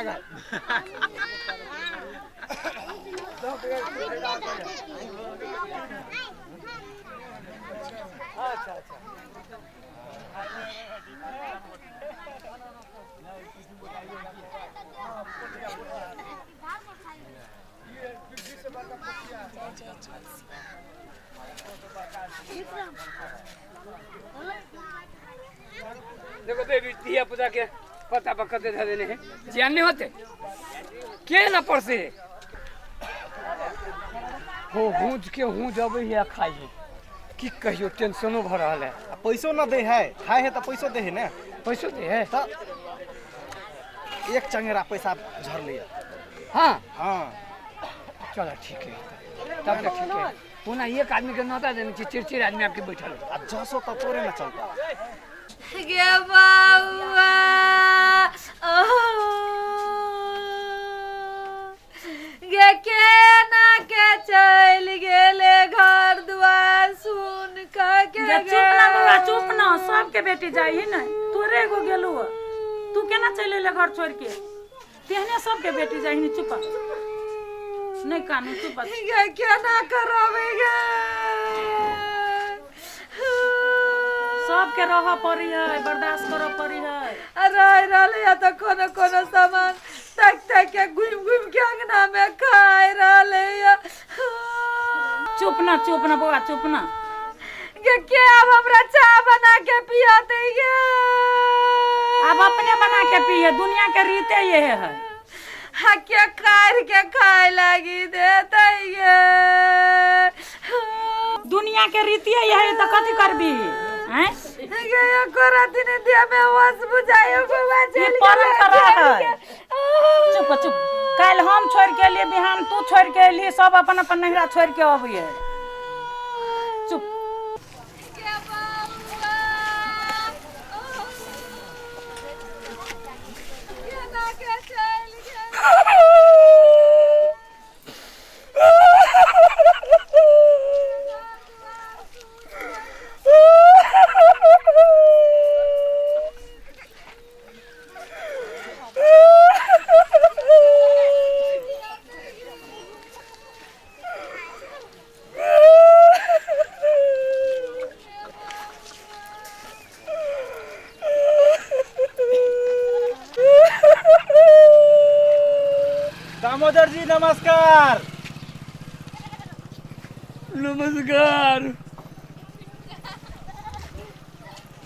लागल। अच्छा अच्छा। देखो बेबी, धिया पुता के पता पर कते धऽ देने है, जियान नहीं होते के ना परसे हो हूँज के हूँज अबै है खाइ है। की कहियो, टेंशनो भऽ रहल है। आ पैसो न दे है, खाए है तऽ पैसो दे है ने। पैसो दे है? तऽ एक चंगेरा पैसा झरले। हाँ। हाँ। चलो ठीक है, तब तो ठीक है। पुनः एक आदमी के नौता देने छी, चिड़चिड़ आदमी आपके बैठल है। आ जसो तऽ तोरे न चलता। गे बौआ, गे केना के चलि गेले घर दुआर सुन कऽ के। गे चुप ना बौआ, चुप ना। सबके बेटी जाइ है ने, तोरे एगो गेलू हँ। तू केना चलि एले घर छोड़ के? तेहने सबके बेटी जाइ है। चुप, नहि कानू, चुप। गे केना करबै गे? सबके रहऽ पड़ी है, बर्दाश्त करऽ पड़ी है। आ रहि रहलै है तऽ कोनो कोनो सामान ताकि ताकि के घुमि घुमि के अंगना में खाइ रहलै है। चुप ना, चुप ना बौआ, चुप ना। गे के आब हमरा चाह बना के पियाते गे? आब अपने बना के पिए, दुनिया के रीते ये है। हा के काढ़ के खाय लागी देते गे? दुनिया के रीतिये ये है तऽ कथी करबी हैं? गे एको राति ने देह में होश बुझायो बौआ। ई चलि परम्परा गेलै, है। चलि गेलै। चुप चुप। काल्हि हम छोड़ि के एलियै, बिहान तू छोड़ि के एली, सब अपन अपन नैहरा छोड़ि के अबियै। चुप। गे बौआ, केना के चलि गेलै? दामोदर जी, नमस्कार। नमस्कार।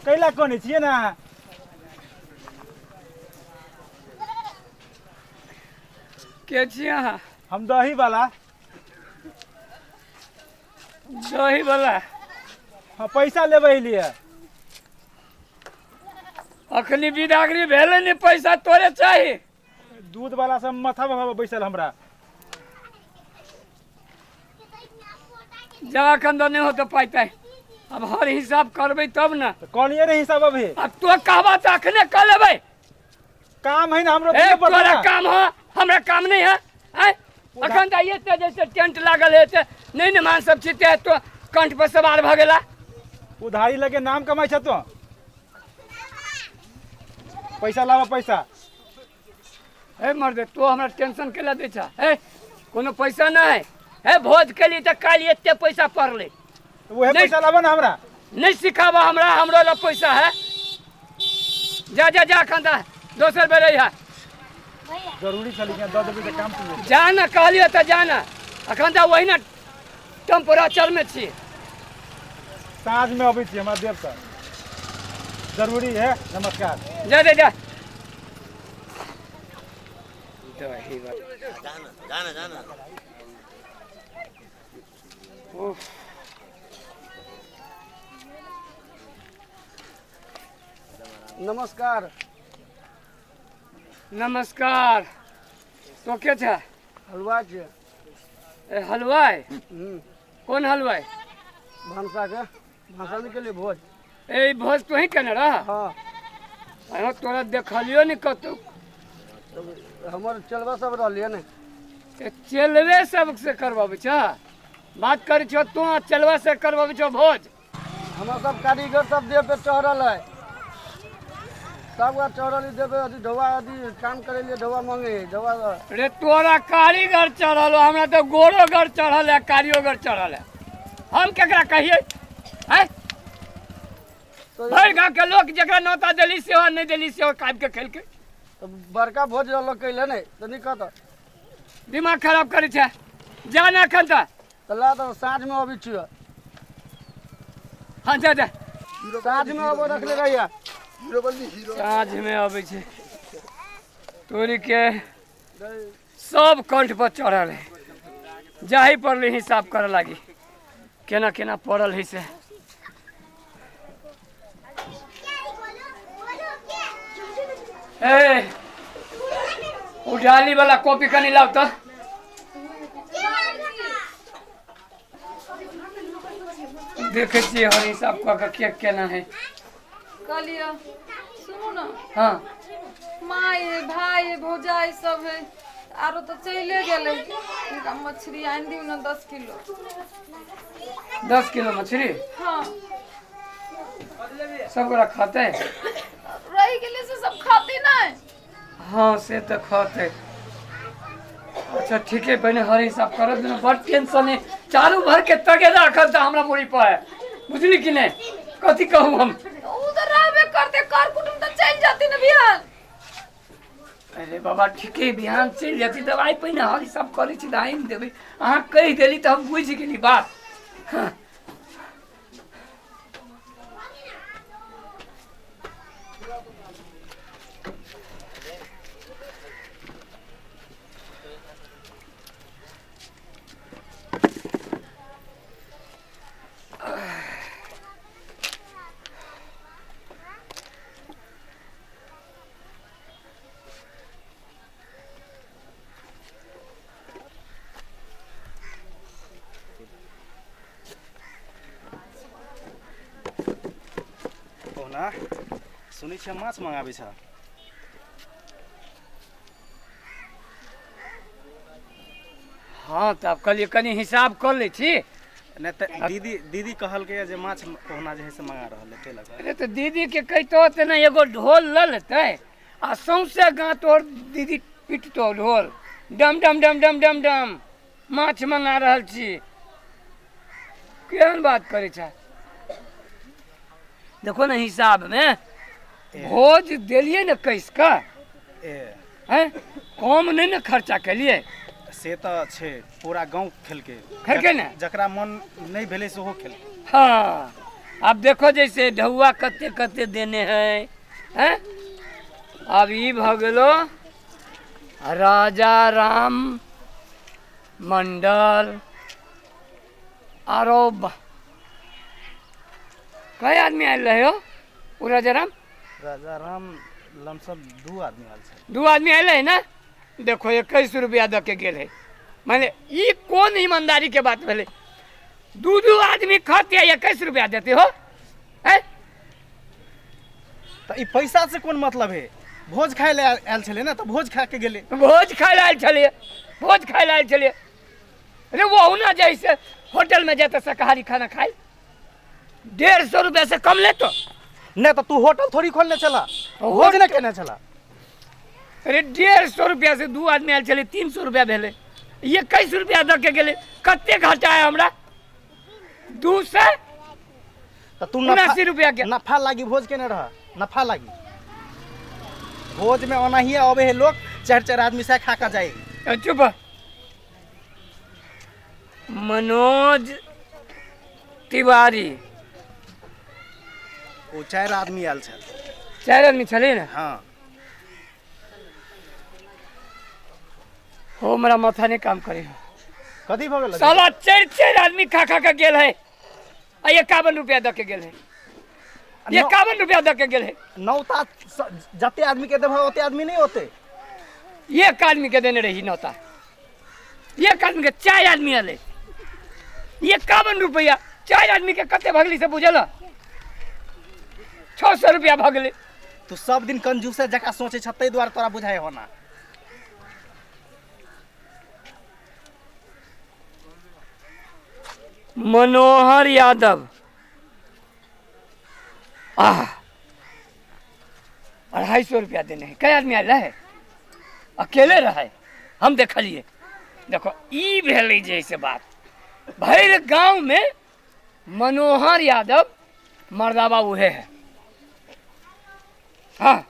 कैला कोने छियै ना? के छी अहाँ? हम दही वाला। दही वाला? हाँ, पैसा लेबै लिए। अखनी बिदागरी भेलै ने, पैसा तोरे चाही? दूध वाला सब माथा पर बैसल हमरा। जा, एखन तऽ नहि होतौ पाइ ताइ। अब हर हिसाब करबै तब ने। तऽ कहलियै रे हिसाब अभी। अब तो कहबा तऽ अखने कऽ लेबै। काम है ना हमरो, ए दिअ पड़तै तोरा ना। काम है, हमरा काम नहीं है? आँय, अखन तऽ एते जैसे टेंट लागल है ते नहीं ने मान सब छिते तो कंठ पर सवार भऽ गेला। उधारी लगे नाम कमाइ छ तो। पैसा लाबऽ, पैसा। हे मर्दे, तू हमरा टेंशन केला दै छ? हे, कोनो पैसा नहि हे। भोज केली तऽ काल्हि एते पैसा पड़लै। तऽ उहे नहीं। पैसा लाबऽ ने हमरा। नहीं सिखाबा हमरा, हमरो लग पैसा है। जा जा जा, एखन तऽ दोसर बेर अइहा। जरूरी छलै कि दऽ देबै तऽ काम चलि जेतै। जा ने, कहलियौ तऽ जा ने। एखन तऽ ओहिना टेम्परेचरमे छी। साँझमे अबै छी, हमरा देब तऽ जरूरी है। नमस्कार। जा जा जा। दही जाना जाना। उफ। नमस्कार। नमस्कार। तो के छ? हलवा छै। ए, हलवाई? हम्म। कोन हलवाई? भनसा के, भनसा नहीं के लिए भोज। ए, ई भोज तोही केने रह? हाँ। अहाँ तोरा देखलियो ने कतौ। तब हमर चलबा सब रहलियै ने। ए, चेलवे सब से करबाबै छ? बात करै छो तू आ चेलवा से करबाबै छो भोज? हमर सब कारीगर सब देह पे चढ़ल है। सब गोटा चढ़ल देबै अथी ढौआ अथी काम करै लिए ढौआ मांगे है ढौआ। रे तोरा कारीगर चढ़ल हो, हमरा तो गोरोगर चढ़ल है, कारियोगर चढ़ल है, हम केकरा कहिए? हैं, भरि गाँव के लोग जकरा नौता देली सेहो नहि देली सेहो काटि के खेलकै। तऽ बड़का भोज रहल कैले नहि तऽ नहि कहत। दिमाग खराब करै छै, जा ने एखन तऽ। तऽ ला तऽ साँझमे अबै छियै। हाँ जा जा, साँझमे अबो रखले रहिया। साँझमे अबै छै। तोरी के सब कंठ पर चढ़ल है, जाही पड़लै हिसाब करऽ लागी केना केना पड़ल है से। ए उजाली वाला कॉपी कनी लाव तऽ। देखै छियै हर हिसाब कऽ के के केना है। कहलियै सुनू ने। हाँ माय है, भाय है, भौजाई सब है, आरो तऽ चले गेलै। हुनका मछली आनि दियौ ने 10 किलो। 10 किलो मछली? हाँ। सब गोरा खाते? रहि गेलै से सब खाते नहीं। हाँ से तऽ खाते। अच्छा ठीक है, पहिने हर हिसाब करब ने, बड़ टेंशन है, चारू भर के तगेदा अखन तऽ हमरा मुड़ी पर है, बुझली कि नहीं? कथी कहू हम? उ तऽ रहबे करते, कर कुटुम तऽ चलि जाती ने बिहान। अरे बाबा ठीक है, बिहान चलि जाती तब आइ पहिने हर हिसाब करै छी तऽ आनि देबै। अहाँ कहि देली तऽ हम बुझि गेली बात। हाँ। सुनै छियै माछ मंगाबै छ। हाँ तऽ आब कहलियै कनि हिसाब कऽ लै छी। नहि तऽ दीदी दीदी कहलकै जे माछ पहुना जे है से मंगा रहल है, ताहि लऽ कऽ। अरे तऽ दीदी के कहितो तऽ ने एगो ढोल लऽ लेतै आ सौंसे गाँव तोर दीदी पिटतो ढोल, डम डम डम डम डम डम माछ मंगा रहल छी। केहन बात करै छै? देखो ने हिसाब में भोज देलियै ने कैस कऽ, हैं, कम नहि ने खर्चा केलियै। से तऽ छै, पूरा गाँव खेलकै। खेलकै ने, जकरा मन नहि भेलै सेहो खेलकै। हाँ आब देखो जैसे ढौआ कते कते देने है, हैं। आब ई भऽ गेलो राजा राम मंडल आरो कई आदमी आयल रहे हो ओ राजा राम? राजा राम लमसम 2 आदमी आयल छै। 2 आदमी आयल है ना? देखो 21 रुपया दऽ के गेल है। माने ई कोन ईमानदारी के बात भेलै? 2-2 आदमी खाते 21 रुपया देते हो हैं? तऽ ई पैसा से कोन मतलब है? भोज खाय लए आयल छलै ने, तऽ भोज खा के गेलै। भोज खाय लए आयल छलियै, भोज खाय लए आयल छलियै। अरे वो ना जैसे होटल में जाते शाकाहारी खाना खाए 150 रुपया से कम ले तो नहीं। तो तू होटल थोड़ी खोलने चला, भोज नहीं केने चला। अरे 150 रुपया से 2 आदमी आयल छलै, 300 रुपया भेलै, 21 रुपया दऽ के गेलै, कते घाटा है हमरा? 279 तऽ तू रुपया के नफा लागी भोज केने रह, नफा लागी भोज में ओनाहिए अबे है लोग, 4-4 आदमी से खा के जाए। चुप। मनोज तिवारी ओ 4 आदमी आयल छल। 4 आदमी छलै ने? हाँ। हो मेरा माथा नहीं काम करे। कथी भऽ गेल? साला 4-4 आदमी खा खा के गेल है आ 51 रुपया दऽ के गेल है। 51 रुपया दऽ के गेल है। नौता जते आदमी के देबह ओते आदमी नहीं होते। एक आदमी के देने रही नौता, एक आदमी के 4 आदमी आले, 51 रुपया 4 आदमी के कते भगली से बुझल? 600 रुपया भगले। तू सब दिन कंजूस जका सोचे छ, तै दुआरे तोरा बुझाय होना। मनोहर यादव, आह 250 रुपया देने है। कै आदमी आयल रहे? अकेले रहे, हम देखलिए। देखो ई भेलै जे से बात, भरि गांव में मनोहर यादव मर्दाबा उहे है। हाँ,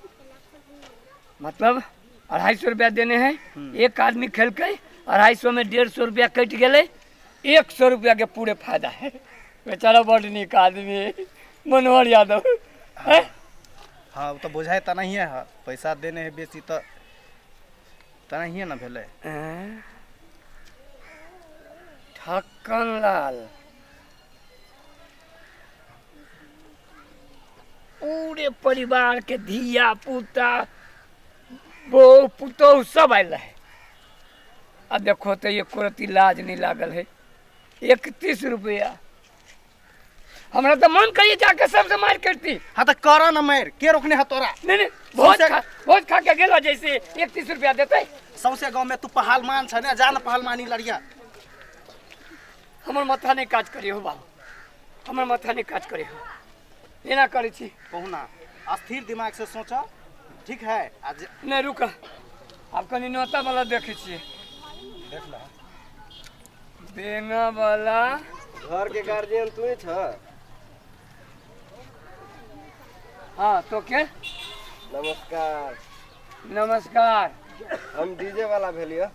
मतलब 250 रुपया देने हैं, एक आदमी खेलकै, 250 में 150 रुपया कटि गेलै, 100 रुपया के पूरे फायदा है। बेचारा बड़ नीक आदमी है मनोहर यादव है। हाँ, ओ तऽ बुझाइ तऽ नहिए है, पैसा देने है बेसी तऽ तनहिए ने भेलै। ठक्कन लाल पूरे परिवार के धिया पुता बहु पुतोहु सब आयल रहे। आ देखो तो एको रत्ती लाज नहीं लागल है। 31 रुपया हमरा तो मन करिए जाके सबसे मार करती। हाँ तो कर ना मार, के रोकने है तोरा? नहीं नहीं, भोज खा के गेलो जैसे 31 रुपया देते। सौंसे गाँव में तू पहलवान छ ने, जा ना पहलवानी लड़िया। हमर माथा नहीं काज करी हो बाबू, हमर माथा नहीं काज करी हो, एना करै छी। पहुना अस्थिर दिमाग से सोचा, ठीक है? आज नहीं रुक, आब कनी नोता वाला देखै छियै। देख ला बेंगा वाला। घर के गार्जियन तू ही छ? हाँ तो के नमस्कार। नमस्कार। हम डीजे वाला भेलियो।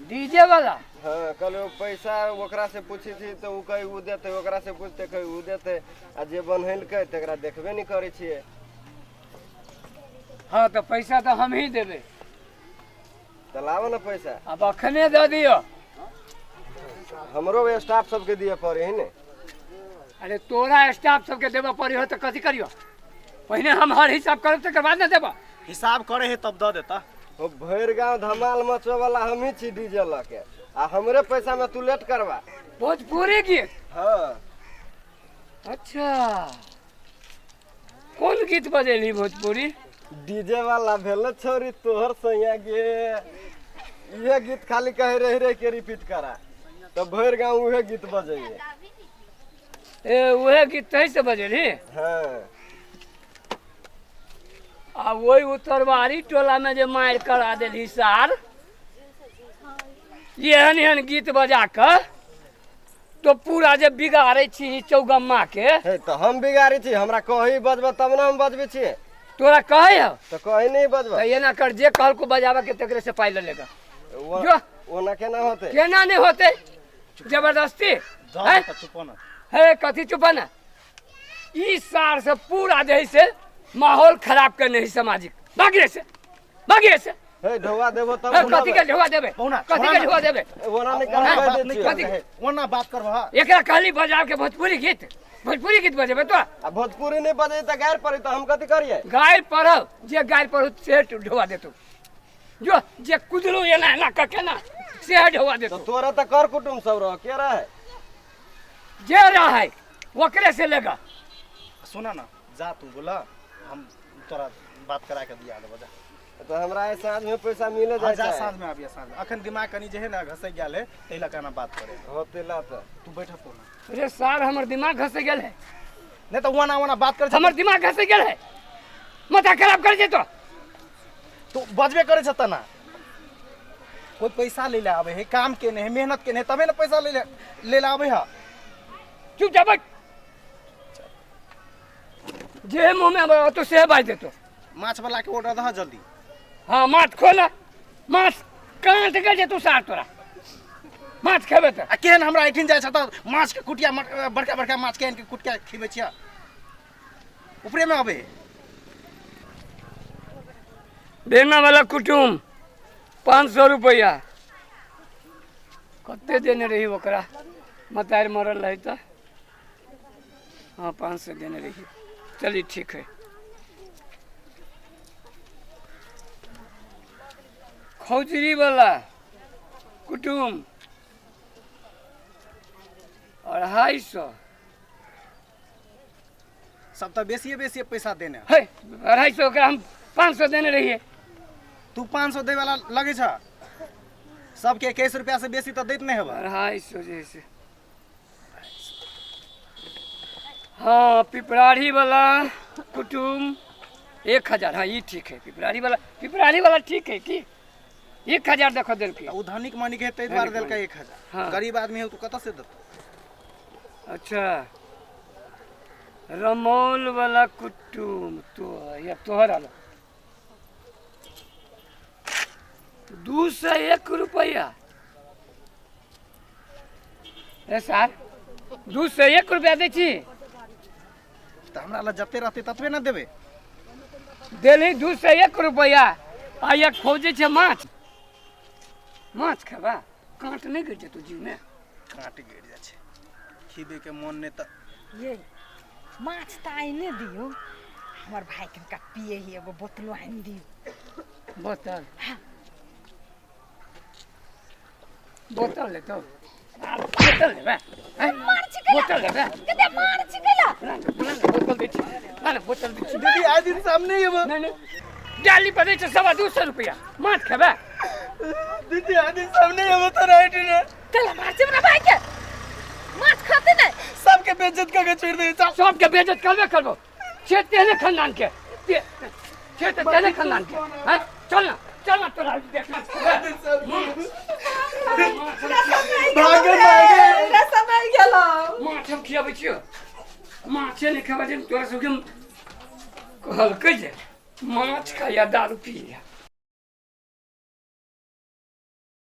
डीजे वाला? हाँ, कल वो पैसा ओकरा से पूछी थी तो उ कही उ देते, ओकरा से पूछते कही उ देते, आ जे बन्हलकै तकरा देखबे नहीं करै छियै। हाँ तो पैसा तो हम ही देबे। तो लाबो ना पैसा। अब अखने दे दियो। हमरो स्टाफ सबके दिए पड़े है ने। अरे तोरा स्टाफ सबके देबे पड़े हो तो कथी करियो? पहिने हम हर हिसाब करब तकर बाद ना देबा। हिसाब करे है तब the देता। ओ भरि गांव धमाल मचबै वाला हमही छी डीजे लऽ के, आ हमरे पैसा में तू लेट करबा। भोजपुरी गीत? हाँ। अच्छा, कौन गीत बजेली भोजपुरी? डीजे वाला भेल छोरी तोहर सैया गे, इहे गीत खाली कहे रही रही के रिपीट करा, तो भरि गांव उहे गीत बजैये। ए उहे गीत तही से बजेली? हाँ। आ वही उत्तरवारी टोला में जे मारि करा देली सार, एहन एहन गीत बजा कऽ तो पूरा जे बिगाड़ै छी चौगम्मा के। हे तो हम बिगाड़ै छी? हमरा कही बजब तब ना हम बजबै छियै। तोरा कहै हौ? तो कही नहीं बजब। तो एना कर, जे कहलको बजाबऽ के तकरे से पाइ लऽ लेगा। जो ओना केना होतै? केना नहीं होतै, जबरदस्ती। हे कथी चुपना? ई सार से पूरा जे है से माहौल खराब करने है सामाजिक। भागिए से, भागिए से। हे ढोआ देबो तब। कथी के ढोआ देबे? कथी के ढोआ देबे? ओना नहीं करबा दे कथी ओना बात करबा? एकरा कहली बजाव के भोजपुरी गीत, भोजपुरी गीत बजेबे तो। आ भोजपुरी नहीं बजे त गारि पड़ी त हम कथी करिए? गारि पड़ब, जे गारि पड़ू से ढोआ देतौ। जो जे कुदलो एना एना क के ना से ढोआ देतौ। तो तोरा त कर कुटुम सब रह के रहे, जे रहे ओकरे से लेगा। सुना ना, जा तू बोला, हम तोरा बात करा के दिया देबो। जा तो हमरा आइ साँझ में पैसा मिले जाय। जा साँझ में आबिया, साँझ में। अखन दिमाग कनी जे है ना घसै गेल है, तै लऽ के ना बात करे होते ला। तो तू बैठ तो ना। अरे सार हमर दिमाग घसै गेल है। नहीं तो ओना ओना बात करे, हमर दिमाग घसै गेल है, माथा खराब कर जेतो। तू बजबे करे छ तना। कोई पैसा ले ले आवे है, काम के नहीं है, मेहनत के नहीं, तबे ना पैसा ले ले आवे है। चुप जा बैठ, जे मुँह में आवे तो से बाज देतो। माछ वाला के ऑर्डर दह जल्दी। हाँ माछ खोला, माछ काट के जेतो सार तोरा। माछ खेबे त आ केहन हमरा एठिन जाइ छ त माछ के कुटिया, बड़का बड़का माछ के आनि के कुटिया खिबै छियै, ऊपरे में आवे। बेना वाला कुटुम 500 रुपया कते देने रही ओकरा? मतार मरल रही त। हाँ 500 देने रही। चलिए ठीक है। खौजरी वाला कुटुम 250। सब तो बेसिए बेसिए पैसा देने है। 250 ओकरा हम 500 देने रहिए। तू 500 दे वाला लगे छ? सबके 21 रुपया से बेसी तो दैत नहीं हेबा। 250 जैसे। हाँ पिपराढ़ी वाला कुटुम 1000। हाँ ई ठीक है, पिपरारी वाला, पिपरारी वाला ठीक है कि 1000 देखो देलकै। ओ धनिक मनिक है ताहि दुआरे देलकै 1000। हाँ। गरीब आदमी है तो कतऽ से देतौ? अच्छा रमौल वाला कुटुम तो या तोहर आलो 201 रुपया। ए सर 201 रुपया दै छी। तऽ हमरा लग जते रहतै ततबे ने देबै। देली 201 रुपया आ एक खोजै छै माछ। माछ खेबा? काँट नहि गिर जेतौ जीव में? काँट गिर जाइ छै, खीबे के मोन नहि तऽ। ये माछ तऽ आइने दियौ, हमर भाई के हुनका पिए ही एगो बोतलो आनि दियौ। बोतल? बोतल लेतौ? बोतल लेबै? बोतल लेबै? कते मार छिकला? बोतल दै छी ना, ना बोतल दै छी। दीदी आइ दिन सामने एबो। नहीं नहीं डाली पर दै छै 225 रुपया। माछ खेबै? दीदी आइ दिन सामने एबो तो राइट ने। चल मार छै हमरा भाई के, माछ खाते नहीं। सबके बेइज्जत कऽ के छोड़ि दे। सबके बेइज्जत करबे करबो। छे तेहने खानदान के, छे ते तेहने खानदान के। हैं चल ना, चल ना तोरा देख। भागे भागे समय गेलौ। माछ हम खियाबै छियौ, माछे नहि खेबै छै तोरा सबके। कहलकै जे माछ खा या दारू पी।